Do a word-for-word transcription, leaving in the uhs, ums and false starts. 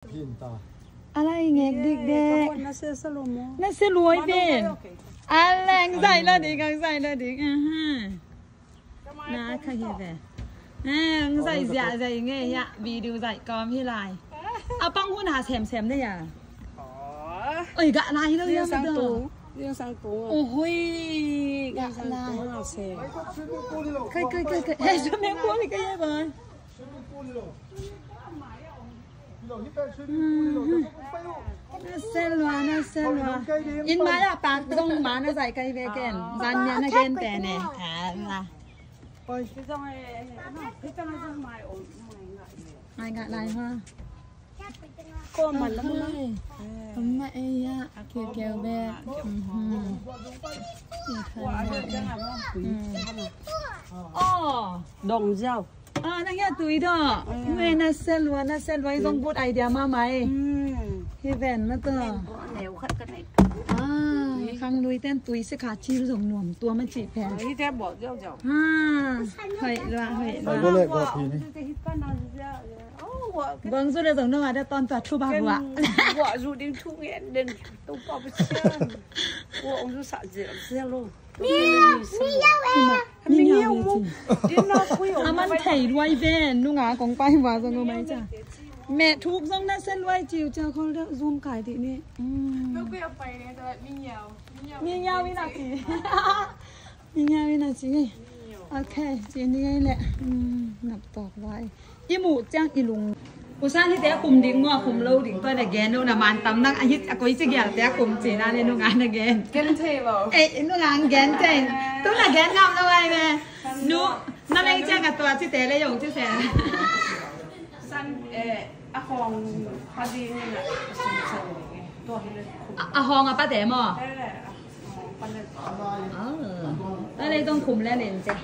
A lai ngek dikdek. Na se luai pen. A leng zai lo dik, ang zai lo dik. Aha. Na kha hi ve. Ang zai zia zai nge ya video zai kom hi lai. A pang hun ha sem sem ne ya. Oi, gah lai lo ya. Oi, gah lai. Kai kai kai kai. Hey, swimming pool kai ya ba. Na se lua, na se lua. In mai a pak zong ma na zai kai ve ken. Zan nia na gen te ne. Mai ngah lai ha. Ko man la mun. Amma e ya. Keu keu ve. Oh, dong ziau. Ah, na hia tui do. Ngai na se lua, na se lua, i zong good idea mama e. Hi ven ma to. Ah, khang lui ten tui se kha chil zong nuam tua ma chi pen. Hi te bo ziau ziau. Ha, hoi lua, hoi lua. Bang zu le zong nong a da ton tua thu ba lua. Wa zu ding thu ngen den tu pa pa sian. Wa ong zu sa ziau ziau lo. Aman thei luai ven nunga kong pai hua zong o mai cha. Meh thuk zong na se luai chiu cha khol deuh zum kai dih ni. Mi ngiau ina ci. Mi ngiau ina ci. Ok, ci ni ngai le. Nap tok luai. I muh ciang i lung. Usan hite a kum ding maw, a kum lo ding, tua na gen lo na man tam nang a hit a koi ci gial te a kum ci na le nunga na gen. Gen thei lo. Ei, nunga gen thei. Tu na gen ngam lo ai me. Nu, na leng ciang a tua ci te le yong ci se. San, eh, a hong pa ding na, tua hi le kum. A, a hong a pa te maw? Eh, a hong pa le. Ah. Na le tong kum le nen ciang.